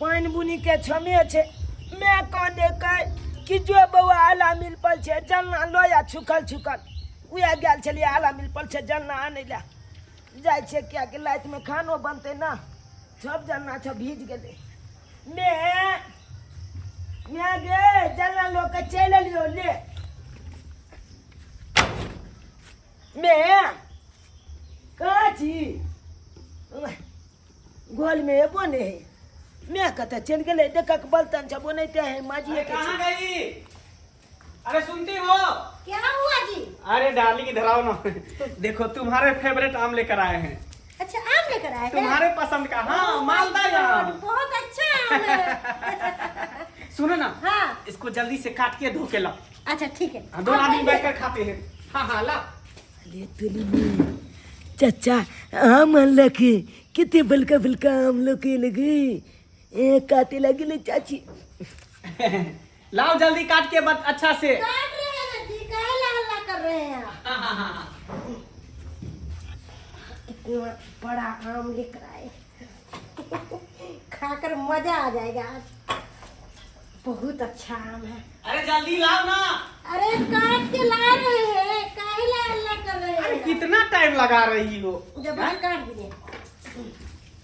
पानि बुनी के छमे छै। मैं कहने के कि जो बौआ आला मिल पर छै जलना लोया छुकल छुकल उएह गेल छलियै आला मिल पर छै जलना आनै लए जाइ छियै, किएकि रातिमे खानो बनतै ने, सब जलना छै भीज गेलै। मे मे गे जलना लोग के चलि एलियौ ले। मे कहाँ छी? गोल में एबो नहीं है। मैं कतऽ चलि गेलै? देखक बलतन सब ओनाहिते है माजिए अरे के कहाँ छै। गई? अरे सुनती हो? क्या हुआ जी? अरे डार्लिंग इधर आओ ना, देखो तुम्हारे फेवरेट आम लेकर आए हैं। अच्छा आम लेकर आए हैं? तुम्हारे पसंद का। हाँ, Oh my Malda God, आम। बहुत अच्छा आम है। सुनो ना। हाँ। इसको जल्दी से काट के धो के लाओ। अच्छा ठीक है। हाँ, दोनों आदमी बैठ कर खाते हैं। हाँ हाँ ला। अरे तुली में चचा आम अनलक, कितने बलका बलका आम लोके लगे ए काटे लगे ले चाची। लाओ जल्दी काट के बस अच्छा से। काट रहे हैं जी, काहे ला हल्ला कर रहे हैं आप? हाँ हाँ हाँ हाँ। कितना बड़ा आम लेकर आए, खाकर मजा आ जाएगा आज। बहुत अच्छा आम है। अरे जल्दी लाओ ना। अरे काट के ला रहे हैं, काहे ला हल्ला कर रहे अरे हैं? कितना टाइम लगा रही हो? जब हैं? काट दिए।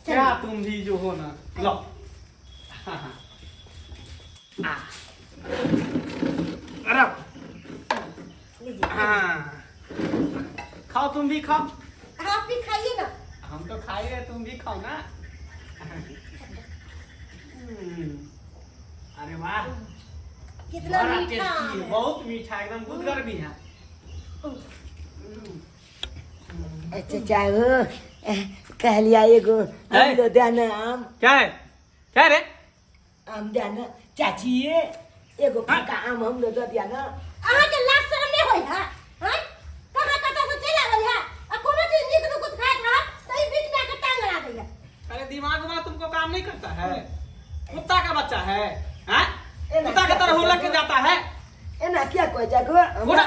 क्या तुम भी जो हो ना, लो। हाँ, हाँ। आ। रखो। लीजिए। हाँ खाओ, तुम भी खाओ। आप भी खाइए ना। हम तो खा ही रहे, तुम भी खाओ ना। अरे वाह, कितना बड़ा मीठा टेस्टी आम है, है। बहुत मीठा, एकदम गुदगर भी है। चचा हो कहलिया एगो आम दो देना आम। क्या है? क्या रे? आम देना चाची, ये एगो पक्का आम हम दो दिया ना। अहाँ के लाज शरम नहीं होय है? हैं? कहाँ कतऽ से चलि आबै है आ कोनो चीज नीक नुकुत खाइत रहत तऽ ई बीच में आके टांग अड़ा दैया। अरे दिमाग में तुमको काम नहीं करता है? कुत्ता का बच्चा है, हैं? एना कुत्ता के तरह हुलक के जाता है। एना किया कहै छै गो? बूढ़ा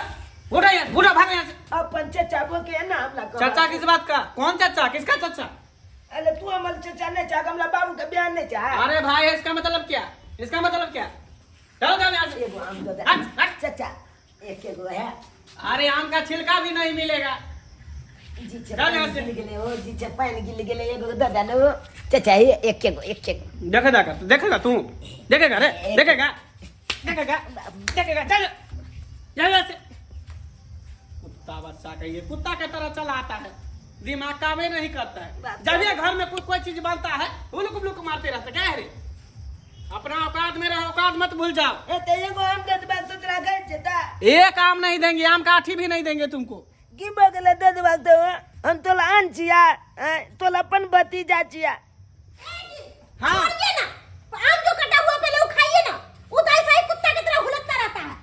बूढ़ा यहाँ, बूढ़ा भाग यहाँ से। अपन चचा बो के एना हमला कर। चचा किस बात का? कौन चचा? किसका चचा? अरे तू हमर चचा नहीं चाह, हमरा बाबू के बियाह नहीं चाह। अरे भाई इसका मतलब क्या? इसका मतलब क्या? चलो जाओ यहाँ से। एगो आम दो दे। हट, हट। चचा एक एगो है। अरे आम का छिलका भी नहीं मिलेगा। जी जाओ यहाँ से। गिल गेले हो जी पानि गिल गेले, एगो दे दे नो चचा, ये एक एगो एक एगो। देखेगा देखेगा तू, देखेगा रे, देखेगा देखेगा देखेगा। चल जाओ यहाँ से। कुत्ता बच्चा कहिए, कुत्ता के तरह चला आता है, दिमाग काम ही नहीं करता है। जब ये घर में कोई कोई चीज बनता है उलुक उलुक मारते रहते। क्या है रे? अपना औकात में रहो, औकात मत भूल जाओ। ए ते एगो आम दे देबा तो तोरा गए चचा। एक आम नहीं देंगे, आम का आठी भी नहीं देंगे तुमको। की भऽ गेलै दे देबाक तऽ हम तोला आन छिया, तोला अपन भतीजा छिया। हाँ। छोड़िए ना, आम जो कटा हुआ पहले वो खाइए ना। वो तो ऐसा ही कुत्ता की तरह हुलकता रहता है,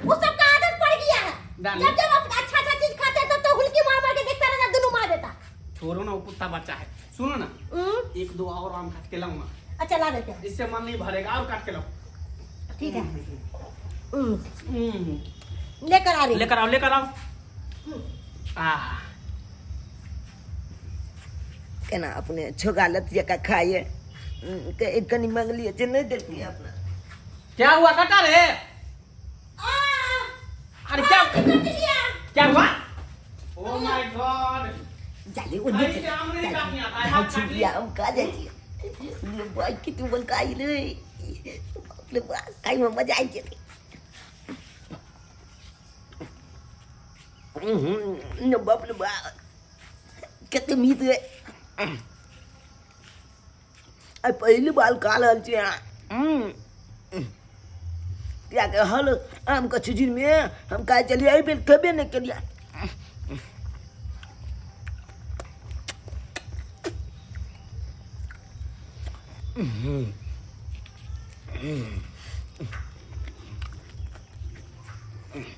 वो सबका आदत पड़ गया है। डाली। जब जब आप अच्छा अच्छा चीज खाते हैं तब तो हुलकी मार मार के देखता रहता, दोनों मार देता। छोड़ो ना, वो कुत्ता बच्चा है। सुनो ना, एक दो और आम काट के लाऊं ना? अच्छा ला देते हैं। इससे मन नहीं भरेगा, और काट के लाओ। ठीक है, लेकर आ रही हूँ। लेकर आओ, लेकर आओ। आ केना अपने छोगा लत जकाँ खाइए के एक कनी मंगलिए जे नहि देलकै अपना। क्या हुआ कटा रे? आ, अरे क्या कट गया। क्या हुआ? ओ my God, जाले ओ अरे इसे आम नहीं काटनी आता है, हाथ काट ली। आम का जाइ छियै बाइ की तू बलका अइलै, बाप रे बाप, खाइमे मजा आबि जेतै। बाप रे बाप, कते मीत रे। आइ पहिल बार खा रहल छी। कियाकि हल आमके सीजनमे हम खाइ छलियै, एहि बेर खेबे नहि केलियै।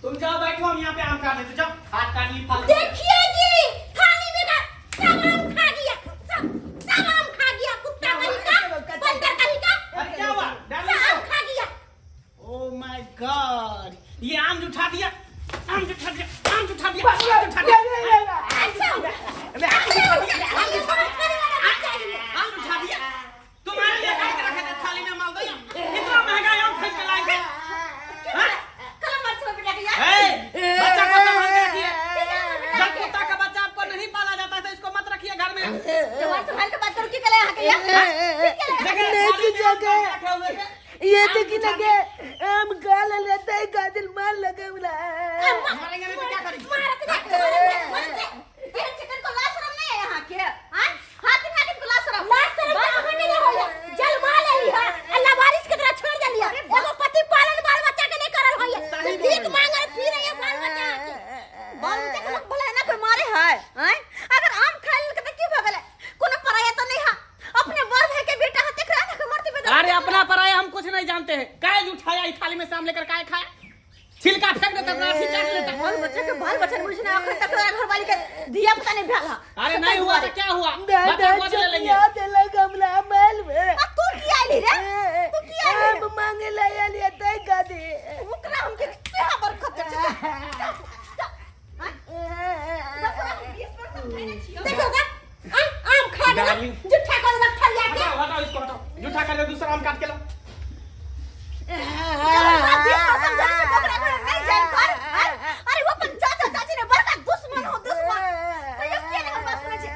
तुम जाओ बैठो, हम यहाँ पे आम काट लेते। जाओ हाथ काट ली फाल। देखिए जी, थाली में का सब आम खा गया, सब सब आम खा गया कुत्ता कहीं का, बंदर कहीं का। अरे क्या हुआ? सब आम खा गया। ओ my God, ये आम जुठा दिया, आम जुठा दिया, आम जुठा दिया, आम जुठा दिया। अच्छा आम जुठा दिया, तुम्हारे लिए काट के रखे थे थाली। लगे ये देखी लगे हम गाल लेते है गादिल मार लगे बोला। मारेंगे नहीं तो क्या करेंगे? मारत नहीं, मारत नहीं। एहन चिकन को लाज शरम नहीं है यहाँ के हाँ हाकिम हाकिम को लाज शरम लाज शरम तो अहाँ के नहीं होइए जलमा लेली है अल्लाह बारिश के तरह छोड़ देली है एगो पति पालन बाल बच्चा के नहीं करल होइए सही बोल भीख रही। मांगल फिर है बाल बच्चा के बाल बच्चा के लोग भला ना कोई मारे है हैं अगर आम खा लेल के त की भ गेलै कोनो पराया तो नहीं है अपने बड़ भाई के बेटा है तेकरा ना के मरते बेटा अरे अपना पराया हम कुछ नहीं जानते हैं। काय उठाया ई थाली में से आम लेकर काय खाया? छिलका फेंक देता, अपना अथी चाट लेता। बाल बच्चा के बाल बच्चा बुझे ना अखन तक तोरा घरवाली के धिया पुता नहीं भेल है अरे नहीं हुआ तो क्या हुआ? बच्चा दादा गोद ले लेंगे। चुपिया दे गमला माल में आ तू की आइली रे तू की आइली हम मांगे लाया लिया तय गादी ओकरा हमके केहा बरकत छै देखो गा आम आम खा गेला डार्लिंग। जुठा कर देलक थरिया के हटाओ हटाओ इसको हटाओ। जूठा कर दे, दूसरा आम काट के लाओ। ओकरा 20 वर्ष समझाइ छै ओकरा घर नहीं जाय कर आय? अरे वो अपन चाचा चाची ने बड़का दुश्मन हो दुश्मन तैयो किया नहीं हम बात सुनै छै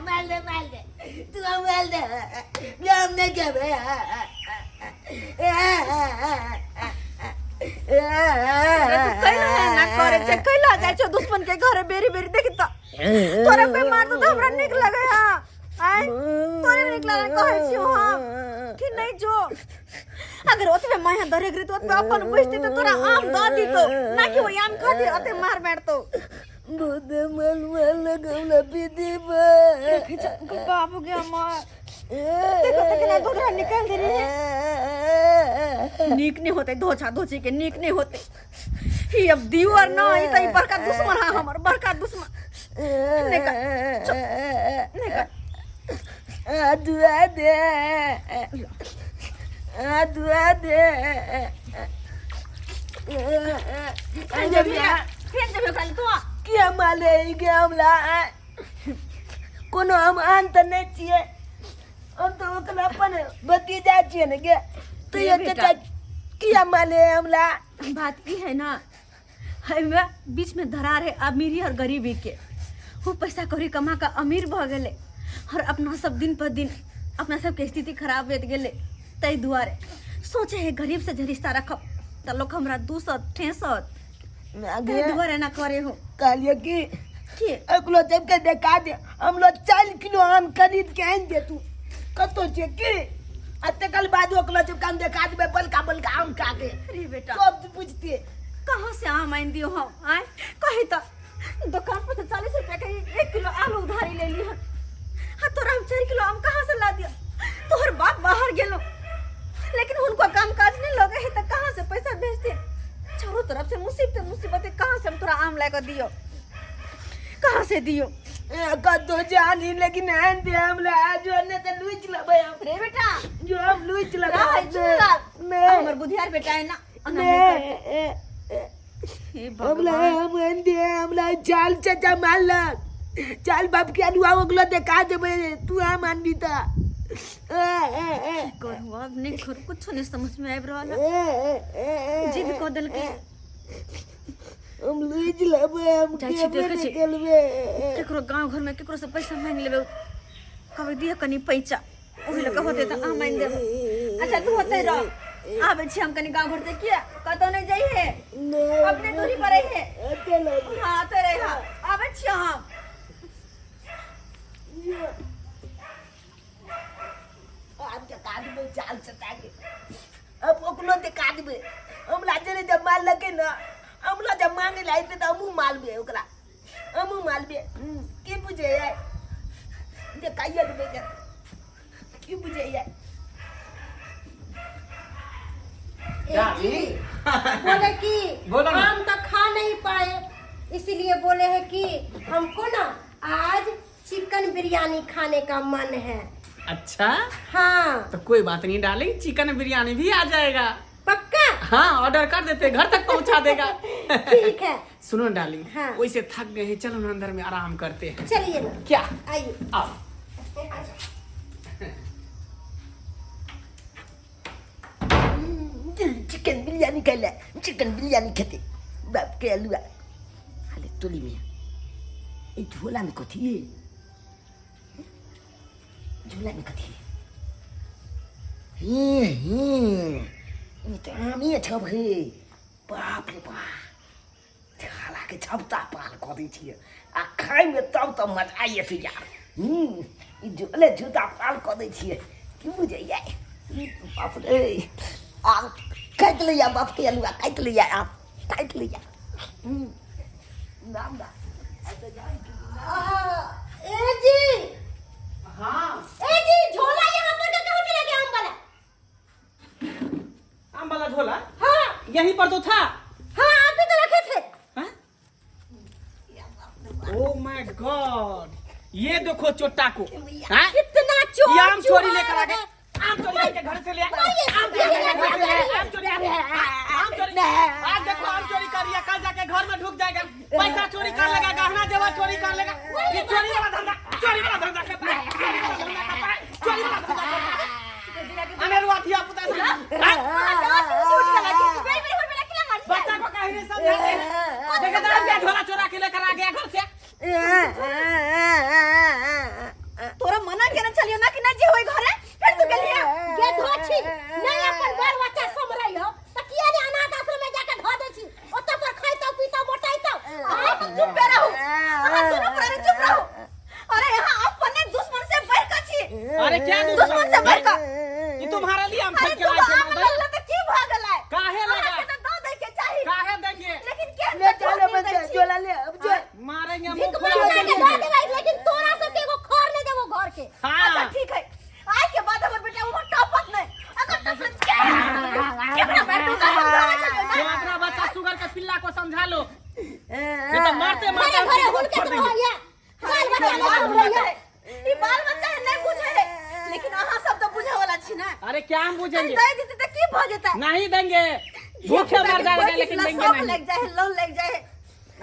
माल दे माल दे तू माल दे हम नहीं खेबे। तू कैला ना करे छै कैला जाइ छौ दुश्मन के घरे बेरी बेरी देखी त तोरा पे मारतो त हमरा नीक लगे हां आय तोरे नीक लगे कहै छियौ हम कि नहीं जो अगर ओतबे माया दरेग रही तो ओतबे अपन बुझते तो तोरा आम दऽ दितो ना कि वही आम खा दे ओते मार मारतो बहुत मल मल लगौला विधि देखै छ बाबू के हमर देखो त केना दोदरा निकाल दे रही है नीक नहीं होते धोछा धोछी के नीक नहीं होते ही अब दीवर ना ई त ई बड़का दुश्मन है हमर बड़का दुश्मन नहीं कर चुप नहीं कर दुआ दे दुआ दे। फेन जेबही फेन जेबही ओकरा लग तू किया माले के हमला कोनो हम आन तऽ नहि छियै हम तऽ ओकरा अपन भतीजा छियै ने गे तो ये ये बेटा। चाचा किया माले हमला बात की है ना एहिमे बीच में दरार है अमीरी और गरीबी के वो पैसा कौड़ी कमा कऽ अमीर भऽ गेलै और अपना सब दिन पर दिन अपना सबके स्थिति खराब होइत गेलै ताहि दुआरे सोचे है गरीब से जे रिश्ता रखब तऽ लोक हमरा दूसत ठेसत ताहि दुआरे एना करे हो कहलिए कि के एकलो जब के देखा दे हम लोग 4 किलो आम खरीद के आनि दे तू कतो छै की आ तकर बाद ओकलो जब हम देखा देबै बलका बलका आम खा के अरे बेटा सब बुझते। कहाँ से आम आनि दियौ हम आँय कही तऽ दोकान पर से 40 रुपया के 1 किलो आलू उधारी ले ली हन हाँ तोरा हम 4 किलो आम कहाँ से ला दियौ? तोहर बाप बाहर गेलो लेकिन हुनको काम काज नहीं लगे है तऽ कहाँ से पैसा भेजते? चारों तरफ से मुसीबत मुसीबत है, कहाँ से हम तोरा आम ला कऽ दियौ? कहाँ से दियौ? कतो जानी लेकिन आनि दे हमरा जो ने तऽ लुचि लेबै हम। रे बेटा जो हम लुचि लेबै। रहै चुनलाल नहि। हमर बुधियार बेटा है ना एना नहीं कर। नहि। हे हमरा भगवान हम आनि दे हमरा चाल चाचा मारलक चाल बाप के आलू ओकलो देखा देबै तू आम आनबी तऽ करू अब नहीं करू कुछ नहीं समझ में आबि रहल है। जिद कऽ देलकै। हम लुचि लेबै हम। जाइ छी, केबे देखै नहि छी। केलबै। केकरो गाँव घरमे केकरो से पैसा मांगि लेबै कहबै दिअ कनि पैसा ओहि लऽ कऽ होतै तऽ आम आनि देबै। अच्छा तू होतै रह आबै छी हम कनि गाँव घर से किया कतौ नहि जइहे अपने दूरी पर रहिहे। एते लेबै। हाँ एते रहिहे आबै छियै हम। आब देखा देबै चाल चचा के अब ओकरो देखा देबै हमरा जे जब मारलकै ने हमरा जब मांगे ला अयतै तऽ हमहूँ मारबै ओकरा हमहूँ मारबै। की बुझैया देखाइए देबै के की बुझैया। डार्लिंग। बोले कि बोलो ना। आम तो खा नहीं पाए इसीलिए बोले हैं कि हमको ना आज चिकन बिरयानी खाने का मन है। अच्छा। हाँ। तो कोई बात नहीं डार्लिंग, चिकन बिरयानी भी आ जाएगा। पक्का? हाँ, ऑर्डर कर देते, घर तक पहुंचा देगा। ठीक है। सुनो ना डार्लिंग। हाँ। वैसे थक गए हैं, चलो ना अंदर में आराम करते हैं। चलिए ना। क्या? आइए। आओ। चिकन बिरयानी खाइले चिकन बिरयानी खेते बाप के आलुआ हाले टोली में ई झोला में कथी है? झोला में कथी है? हे हे ई तऽ आमे छब हे बाप रे बाप छालाके छपता पाल कऽ दै छियै आ खायमे तब तऽ मजा एतै यार हूँ ई झोले जूता पाल कऽ दै छियै की बुझैया ई बाप रे आब काटि लैया बापके अलुआ काटि लैया आब काटि लैया हूँ नाम दा ए जी हाँ ए जी झोला यहाँ पर का कहाँ चला गया आम वाला आम वाला झोला हाँ यहीं पर तो था हाँ आप ही तो रखे थे हाँ? ओ my God ये देखो चोट्टा को हाँ? कितना चोर ये आम चोरी चुहार लेकर आ गए है। आम चोरी करके घर से ले आए। मारिए, आम चोरी करके घर से ले आए। आम चोरी आम चोरी आज देखो आम चोरी कर लिया कल जाके घर में ढुक जाएगा पैसा चोरी कर लेगा गहना जेवर चोरी कर लेगा ये चोरी वाला धंधा चोरी वाला धंधा करता है चोरी वाला धंधा करता है चोरी वाला धंधा करता है अनेरुआ थिया पुता से हाँ? हाँ, झूठ लगा के बेर बेर होर बेला किला मार बच्चा को कहीं नहीं समझाते हैं देखो तो आम का झोला चोरा के लेकर आ गया घर से तोरा मना केने छलियो ना कि ना जे होय घरे फिर तू गेलिया गे धो छी नहीं अपन बाल बच्चा समरै हो त किया ने अनाथ आश्रम में जाके धो दै छी ओतऽ पर खाइतो पीतो मोटाइतो अहाँ तो चुप पे रहू अहाँ दोनों प्राणी चुप रहू अरे यहाँ अपने दुश्मन से बढ़ के छी अरे क्या दुश्मन से बढ़ के ये तुम्हारे लिए हम अरे खरीद के तू लाए थे आम मालदह। लगला त की भऽ गेलै काहे लगा? अहाँके त दऽ दै के चाही काहे देंगे लेकिन के ले चलो बच्चा झोला ले अब जो मारेंगे मुंह भीख फुला मांगना के देंगे। दऽ देबै लेकिन तोरा सबके एगो खर नहीं देबो घर के हाँ अच्छा ठीक है आइ के बाद हमर बेटा उमर टपत नहीं अगर टपत के केकरा मार तू समझावे छलियो तो ना अपना बच्चा सुगर के पिल्ला को समझा लो नहीं तो मारते मारते घरे हम घरे किसी को हुनके छोड़ देंगे। रहैया बाल बच्चा बाल नहीं समझैया ई बाल बच्चा नहीं बुझे है लेकिन अहाँ सब तो बुझे वाला छी ना अरे क्या हम बुझेंगे दे देते त की भऽ जेतै नहीं देंगे भूखे मर जाएंगे लेकिन देंगे शौक नहीं लग जाए है लोन लग जाए है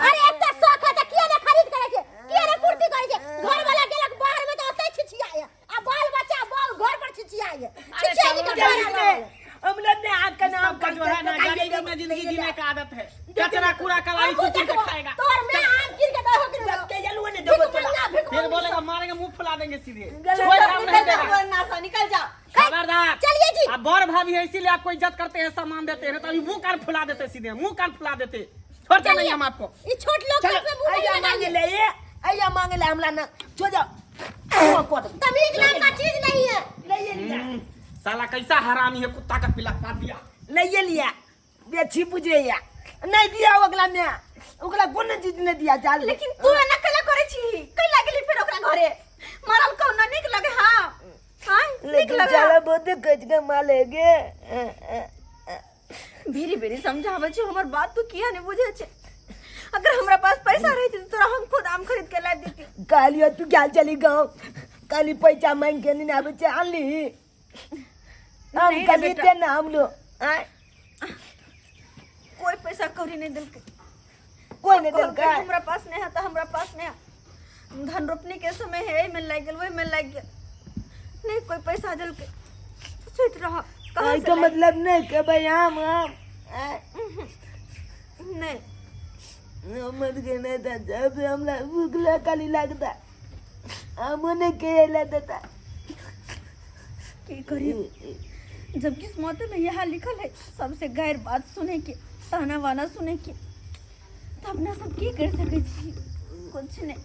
अरे एकटा शौक है त किया ने खरीद करे छै किया ने पूर्ति करे छै घर वाला गेलक बाहर में त ओतै छिछियाय आ बाल बच्चा बाल घर पर छिछियाय छिछियाय के चल डर हम लोग ने आग का नाम सबका जो है ना गरीबी में जिंदगी जीने का आदत है कचरा कूड़ा कलाई चुन के खाएगा तोर में आम गिर के दहो के के जलुआ ने देबो तोरा फिर बोलेगा मारेंगे मुंह फुला देंगे सीधे गलत कोई काम नहीं निकल जाओ देगा नासा निकल जाओ खबरदार चलिए जी। अब बड़ भाभी है इसीलिए आपको इज्जत करते हैं सम्मान देते हैं तो अभी मुंह कान फुला देते सीधे मुंह कान फुला देते छोड़ते नहीं हम आपको ई छोट लोग सबसे मुंह नहीं अइया मांगे लगाइए ले ये अइया मांगे ले हमला ना छो जाओ को दे तमीज नाम का चीज नहीं है ले ये लिया साला कैसा हरामी है कुत्ता का पिला काट दिया ले ये लिया बेची बुझे या नहीं दिया ओकला में ओकला कोन चीज नहीं दिया चाल लेकिन तू एना कैला करे छी कैला गेली फेर ओकरा घरे मरल कौना नीक लगे हां हां नीक लेकिन लगे साला बहुत कच के मालेगे भेरी भेरी समझावे छी हमर बात तू किया नहीं बुझे छे अगर हमरा पास पैसा रहती तो तोरा हम खुद आम खरीद के ला देती कहलियो तू गेल चली गाँव कहली पैसा मांग के नहीं आबै छै आनली हम नहीं रे कहली बेटा। ते ना हम लोग आँय कोई पैसा कौड़ी नहीं दिलकै कोई नहीं कहलकै, देलकै हमरा पास नहीं है तो हमरा पास नहीं है धान रोपनी के समय है एहिमे लागि गेल ओहिमे लागि गेल नहीं कोई पैसा देलकै सोचैत रह कहाँ एहि से के लायब? मतलब नहीं के भाई आम आम आँय नहीं मत के नहीं था जब हमरा भूख खाली लगता हम नहीं के देता की करी जब किस्मत में यह लिखल है सबसे गैर बात सुने के ताना वाना सुने के तो अपना सब की कर सके छी कुछ नहीं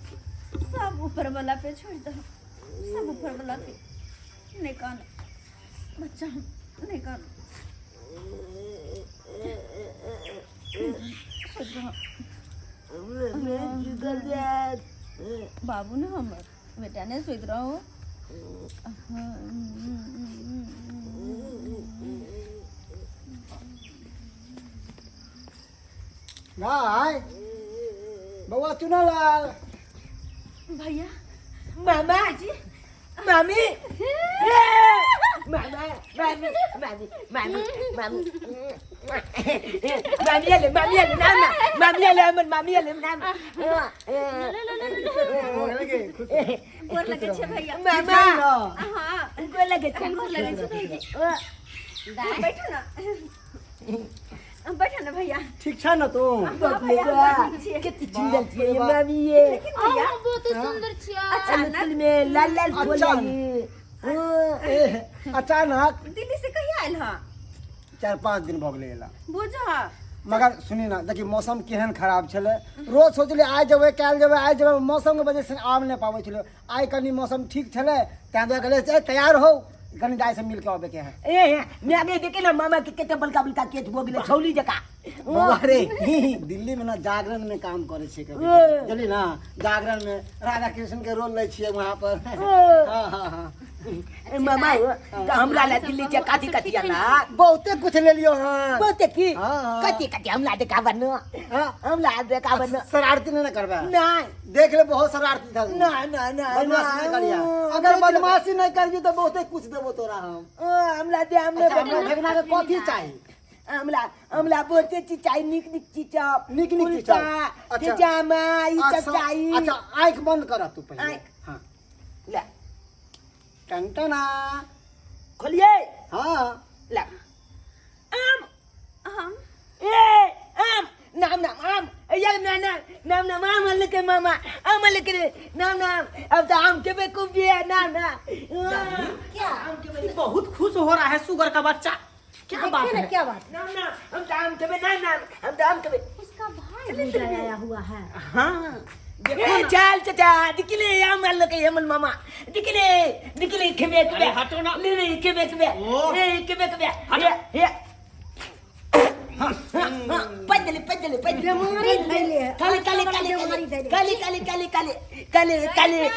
सब ऊपर वाला पे छोड़ दो सब ऊपर वाला पे नहीं कानो बच्चा हम नहीं कानो सोच रहो। बाबू ने हमर बेटा ने सुति रहो भाइ बौआ चुनालाल भैया मामा जी मामी मामा मामी मामी मामी मामी मामी आले मामी आले ना ना मामी आले हमर मामी आले ना ना गोर लगे छे भैया मामा हाँ गोर लगे छे गोर लगे छे भैया बैठो ना बैठो ना भैया ठीक छ न तू हाँ भैया हम बैठल छियै। कते सुंदर छियै ये मामी ये लेकिन भैया बहुत सुंदर छियै अचानक में लाल लाल फूल अच्छा। है ए अचानक दिल्ली से आयल हँ? 4-5 दिन भऽ गेलै एला। बुझ। मगर सुनी ना, देखी मौसम केहन खराब छलै। रोज सोचलियै आइ जेबै काल्हि जेबै, आइ जेबै, मौसमके वजहसँ आबि नहि पाबै छलै। आइ कनि मौसम ठीक छलै, ताहि दुआरे कहलियै चल तैयार हो, कनि दाइसँ मिलके अबैके है। ए मैं आगे देखे ना मामा के केते बड़का बड़का केस भो गेलै छौली जका। बौआ रे, दिल्ली में ना जागरण में काम करे छियै कभी। बुझली ना, जागरण में राधा कृष्ण के रोल लै छियै वहाँ पर। हाँ हाँ हाँ। ए मामा त हमरा ला दिल्ली के काथी काथी आना? बहुते कुछ ले लियो। हाँ, बहुते की? हाँ, हाँ। कथी कथी हमरा देखाब न। हाँ। हमरा देखाब न। शरारती नहीं ना करबा? नहीं। देख ले, बहुत शरारती था तू। ना ना ना। बदमाशी नहीं करिया। अगर बदमाशी नहीं करबी तो बहुते कुछ देबो तोरा हम। हमरा दे, हमरा। अच्छा, हमरा भगना के कथी चाही? हमरा हमरा बहुते चीज चाही, नीक नीक चीज सब। नीक नीक चीज कुर्ता, सब। अच्छा। पजामा ई सब अच्छा, चाही। अच्छा, आँख बंद कर तू पहले। आँख। हाँ। ले। टंटना। खोलिए? हाँ। ले आम। हम ए आम नाम नाम आम ए यार ना नाम नाम नाम आम लेके मामा आम लेके रे नाम नाम। अब तो आम के बेवकूफ भी है नाम नाम। क्या? आम के बे बहुत खुश हो रहा है सुगर का बच्चा, क्या बात देखिए ना है? क्या बात। नाम नाम हम तो आम के बे नाम नाम हम तो आम के बे। उसका भाई भी आया हुआ है। हाँ देखो ए ना। चल चाचा दिखले आम लेके हमल मामा दिखले दिखले खेबे खेबे। अरे हटो ना। ले ले खेबे खेबे। ओ। ए खेबे खेबे। हटो। हे पैदल पैदल पैदल। बीमारी धैले है। काले काले काले बीमारी धैले। काले काले काले काले काले काले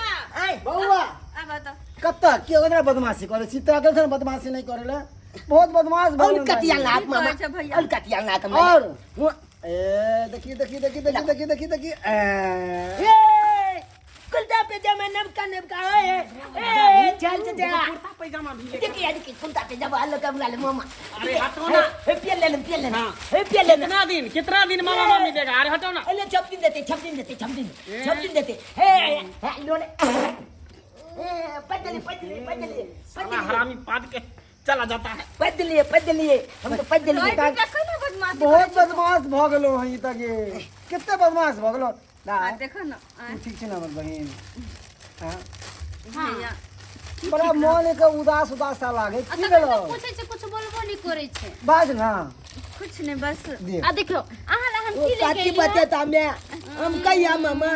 आय। बौआ। अब बताओ। कत्ता के ओकरा बदमाशी करे छी? तोरा कहल बदमाशी नहीं करे ला, बहुत बदमाश भऽ और गेल कतिया भाई। लाख की मामा कहै छै भैया? और कतिया लाख। और ए देखी देखी देखी देखी देखी देखी देखी ए ए कुर्ता पैजामा नबका नबका ए ए चल चाचा। कुर्ता पैजामा भी लेकर। देखिए देखिए कुर्ता पैजामा अलग कमला ले मामा। अरे हटो ना। हे पियल ले पियल ले। हाँ। हे पियल ले। कितना दिन, कितना दिन मामा मामी देगा? अरे हटो ना। अरे छप दिन देते, छप दिन देते, छप दिन, छप दिन देते। हे हे लो ले ए पैदल पैदल पैदल साला पैदल हरामी पाद के चला जाता है। पैदल पैदल हम तो पैदल। भाई बेटा केना बदमाशी बहुत करै छै? बदमाश भऽ गेलो हँ ई तक, कते बदमाश भऽ गेलो। आ देखो ना आँय, तू ठीक छै ना हमर बहिन? हाँ? भैया बड़ा मन के उदास उदास सा लागे। आ की तखन भेलो? तऽ पूछै छै, कुछ बोलबो नहि करै छै। बाज ना। कुछ नहीं बस। दे। आ देखियौ अहाँ लए हम ओ की लेके काची एलियै? बतेता मैं हम कहिया मामा?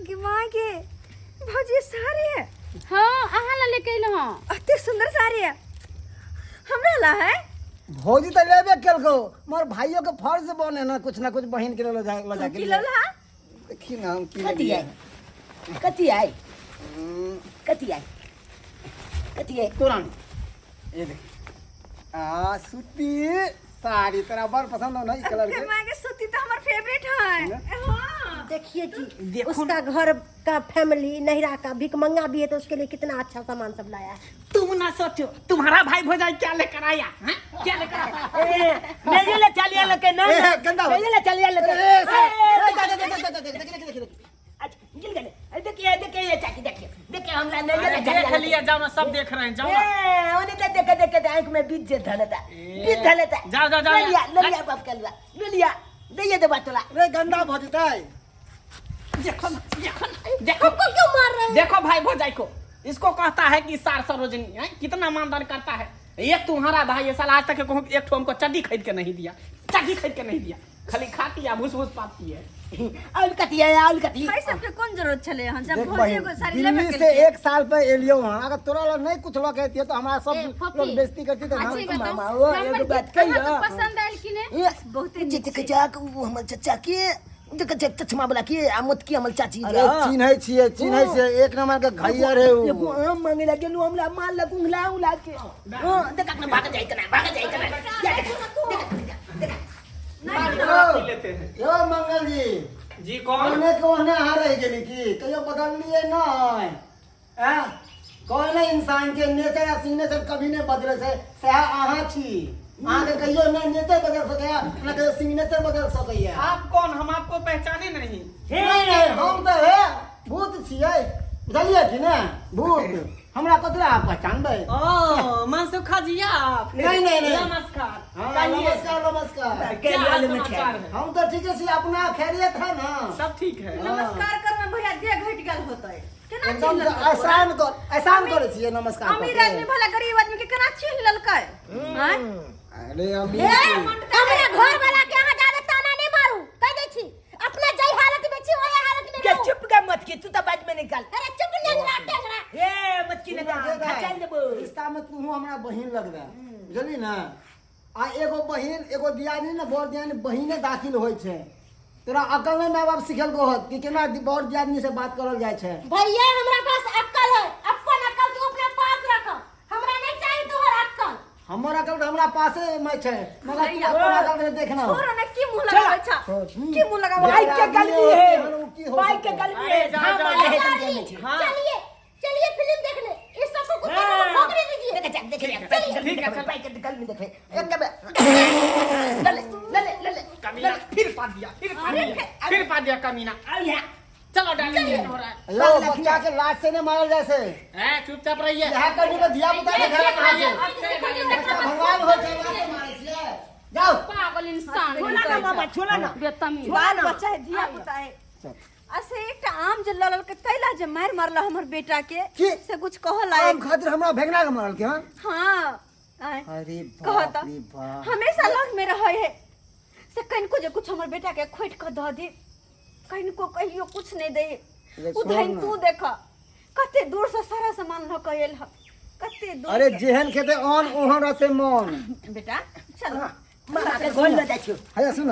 कि माँ के भौजी साड़ी है। हाँ, अहाँ लए लेके एलहुँ हँ। अते सुंदर साड़ी है, हमरा ला है? भौजी तऽ लेबे केलको, मगर भाइयों के फर्ज बने ना कुछ ना कुछ बहिन के लऽ जा लऽ जा के की लिए। लौला? देखी ना हम की कथी लेलियै। आई कथी आई कथी आई कथी आई? तोरा नहीं, ये देख, आ सूती साड़ी तोरा बड़ पसंद हो ना ई कलर के? माँ के सूती तो हमार फेवरेट है। हाँ। देखिए जी, देखो उसका घर का फैमिली नहिरा का भिखमंगा भी है तो उसके लिए कितना अच्छा सामान सब लाया है। तुम ना सोचो तुम्हारा भाई भौजाई क्या लेकर आया हैं? क्या लेकर आया? ए मेरे ले चलिया लके ना। ए, गंदा हो। मेरे ले चलिया लके। ए, ए, जा, जा, जा, जा, जा, जा, देख, देख, देख, देख। अच्छा गिल गए। देखिए देखिए चाची देखिए देखिए हमरा नहीं अरे ले चलिया देख लके। लिया, जाओ ना, सब देख रहे हैं, जाओ ना। ए ओने तो देखे देखे तो आंख में बीज जे धलता बीज धलता। जाओ, जाओ, जाओ। ले लिया ले लिया बाप कलवा ले लिया दे दे बातला। रे गंदा भऽ जेतै। देखो ना, देखो ना, देखो। हमको क्यों मार रहे हैं? देखो भाई भौजाई को, इसको कहता है कि सार सरोजनी है, कितना मानदान करता है। ये तुम्हारा भाई ये साला आज तक कहूँ एक ठो हमको चड्डी खरीद के नहीं दिया, चड्डी खरीद के नहीं दिया, खाली खाती है भूस भूस पाती है। और कथी है और कथी? भाई सबके कौन जरूरत छले हन जब देख भौजी बहिन, एगो साड़ी लेबे दिल्ली से एक साल पे एलियो हँ, अगर तोरा लग नहीं कुछ लऽ के अयतियै तो हमरा ए, सब फफी। लोग बेइज्जती करती तऽ अच्छा, हम ई बताउ, मामा, ओ, हमर एगो बात गिफ्ट अहाँके कहियौ? पसंद आयल कि नहि? बहुते जे देखे जा वो हमर चचा के देखे छै चश्मा वाला के आ मोटकी हमर चाची। अरे चिन्है छियै, चिन्है छियै, एक नंबर के घैयर है उ। एगो आम मांगे ला गेलु हमरा मार लग उंगला उंगला के। हां देख अपना भाग जाय कना भाग जाय कना जा देख देख देख। पी लेते हैं। यो मंगल जी। जी कौन? ओहने के ओहने अहाँ रहि गेली की कहियो बदललियै नहि? आँय, कोई नहीं इंसान के नेचर आ सिग्नेचर कभी नहीं बदले छै, सएह अहाँ छी। अहाँके कहियो नहि नेचर बदल सकैया ना कहियो सिग्नेचर बदल सकैया। आप कौन? हम आपको पहचाने नहीं। नहीं नहीं, हम तऽ हे भूत छियै, बुझलियै कि ने? भूत हमरा कतरा अहाँ पहचानबै? ओ मनसुखा जी आप? नहीं, नहीं, नहीं। नमस्कार। हाँ, कहिए। नमस्कार नमस्कार। क्या हाल हाल में समाचार है? हम तऽ ठीके छी, अपना खैरियत है ना? सब ठीक है। नमस्कार करमे भैया देह घटि गेल होतै, केना एकदम चिल्लल? एहसान कर, एहसान करै छियै नमस्कार अमीर कऽ के। आदमी भला गरीब आदमी के केना छीन लेलकै आँय अरे अभी ए, हमरा घर वाला के अहाँ जादे ताना नहीं मारू कह दै छी अपना जई हालत में छी ओहे हालत में के रहू चुप कर मत की तू तो बाद में निकाल अरे चुप नेंगरा टेंगरा ए मत की निकाल खचाल देबो रिश्ता में तू हमरा बहिन लगबे बुझली ने आ एगो बहिन एगो दियादनी ने बर दियादनी बहिने दाखिल होइ छै तोरा अकल नहि माय बाप सिखेलको होत कि केना बर दियादनी से बात करल जाइ छै। भैया हमरा पास अक्कल है, अपन अक्कल तू अपना पास रख, हमरा नहीं चाहिए तोहर अक्कल। हमर अकल तऽ हमरा पासे में छै, मगर तू अपन अकल के देखना। छोड़ ना, की मुंह लगाबै छा, की मुंह लगाबै? भाई के गलती है, भाई के गलती है। अरे जा, जा, हाँ, जा। है, गलती है। हाँ। चलिए चलिए फिल्म देखने, इस सबको कुत्ते से भोंकने दीजिए। देख देख देख ठीक है, ठीक है, चल। भाई के गलती देख एक कबे लले लले लले कमीना फिर पा दिया, फिर पा दिया, फिर पा दिया कमीना। आओ यहाँ। चलो डालिए ये हो रहा है। यो बच्चा के लाज से नहीं मारल जाइ छै। ए चुपचाप रहिए। यहाँ कनी के धिया पुता के घर कहाँ छै? बच्चा भगवान हो छै, लाज से मारै छियै। जाओ। पागल इंसान। छोला ना मामा, छोला ना। बेतमीज। बाल बच्चा है, धिया पुता है। असे एकटा आम जे लऽ लेलकै कैला जे मारि मारल हमर बेटा के। की? से कुछ कहऽ लायक। आम खातिर हमरा भेगना के मारल के? हन हाँ आँय। अरे कहऽ बाप तऽ रे बाप। हमेशा लग में रहै है, से कनिको जे कुछ हमर बेटा के खोटि कऽ दऽ दे, कनिको कहियो कुछ नहि दै है। रे ओ छोड़ धनि ना। तू देख कते दूर से सारा सामान लऽ कऽ एल ह, कते दूर अरे से। जेहन खेते ओहन ओहन रहते मन। बेटा चल। मामा के घर लऽ जाइ छियौ। हैया सुन।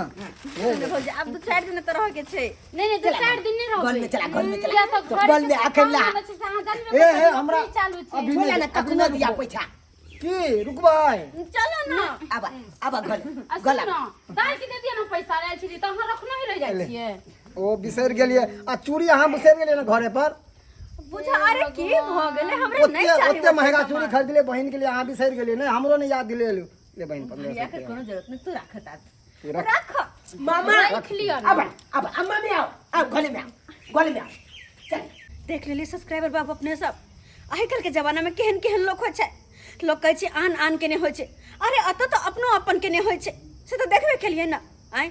भौजी आब दू चारि दिन तऽ रहऽ के छै। नहीं नहीं, दू चारि दिन नहीं रहबै। घर में चला, घर में चला। किया तऽ घर घर में अकेला। काम छै से अहाँ जानबे ए, करै ए, छी, हमरा नौकरी चालू छै। अभी छोला ना नहीं, अभी कखनो नहीं दिया रुकबो। पैसा। की रुकबै? चलो ना। आब आब घर आ गला। सुन ना, दाइ के दे दिअ ना पैसा, आयल छलियै तऽ अहाँ रखने ही रहि जाइ छियै। ओ बिसरि गेलियै आ चूड़ी अहाँ बिसरि गेलियै ने घरे पर। बुझा अरे की भऽ गेलै, हमरा ओते नहि चाही। ओते महंगा चूड़ी खरीदले बहिन के लिए, अहाँ बिसरि गेलियै ने, हमरो नहीं याद दिलेलु। ले बहिन 1500 भैया के रुपया। कोनो जरूरत नहीं, तू राख ता। तू रख। राख। मामा राखि लिअ ना। आब आब अम्मा में आओ, आओ गले में आओ, गले में आओ। चल। देख लेलियै सब्सक्राइबर बाबू अपने सब, आइ काल्हि के जमाना में केहन केहन लोक होइ छै। लोक कहै छै आन आन के नहि होइ छै, अरे एतऽ तऽ अपनो अपन के नहि होइ छै, से तऽ देखबे केलियै ने। आँय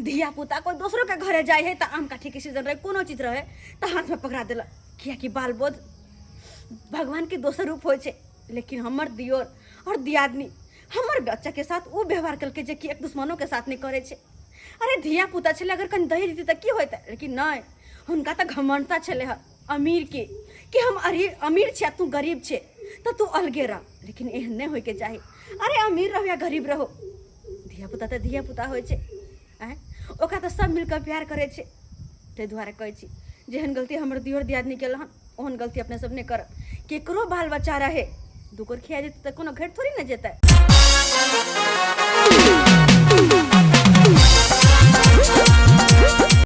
धिया पुता कोइ दोसरो के घरे जाइ है तऽ आम काठीके सीजन रहै, कोनो चीज रहै तऽ हाथमे पकड़ा देलक, कियाकि बाल बोध भगवान के दोसर रूप होइ छै। लेकिन हमर दियोर और दियादनी हमर बच्चा के साथ ओ व्यवहार केलकै जे कि एक दुश्मनो के साथ नहि करै छै। अरे धिया पुता छलै, अगर कनि दही देती तऽ की होइतै? लेकिन नहि, हुनका तऽ घमंडता छलै हँ अमीर के कि हम अमीर छी आ तू गरीब छे तऽ तू अलगे रह। लेकिन एहन नहि होइके चाही। अरे अमीर रहो या गरीब रहो, धिया पुता तऽ धिया पुता होइ छै। आँय ओकरा तऽ सब मिलकऽ प्यार करै छै। ताहि दुआरे कहै छी जेहन गलती हमर दियोर दियादनी केलहन ओहन गलती अपने सब नहि करब। केकरो बाल बच्चा रहे दू कोर खिया जेतै तऽ कोनो घटि थोड़ी ने जेतै।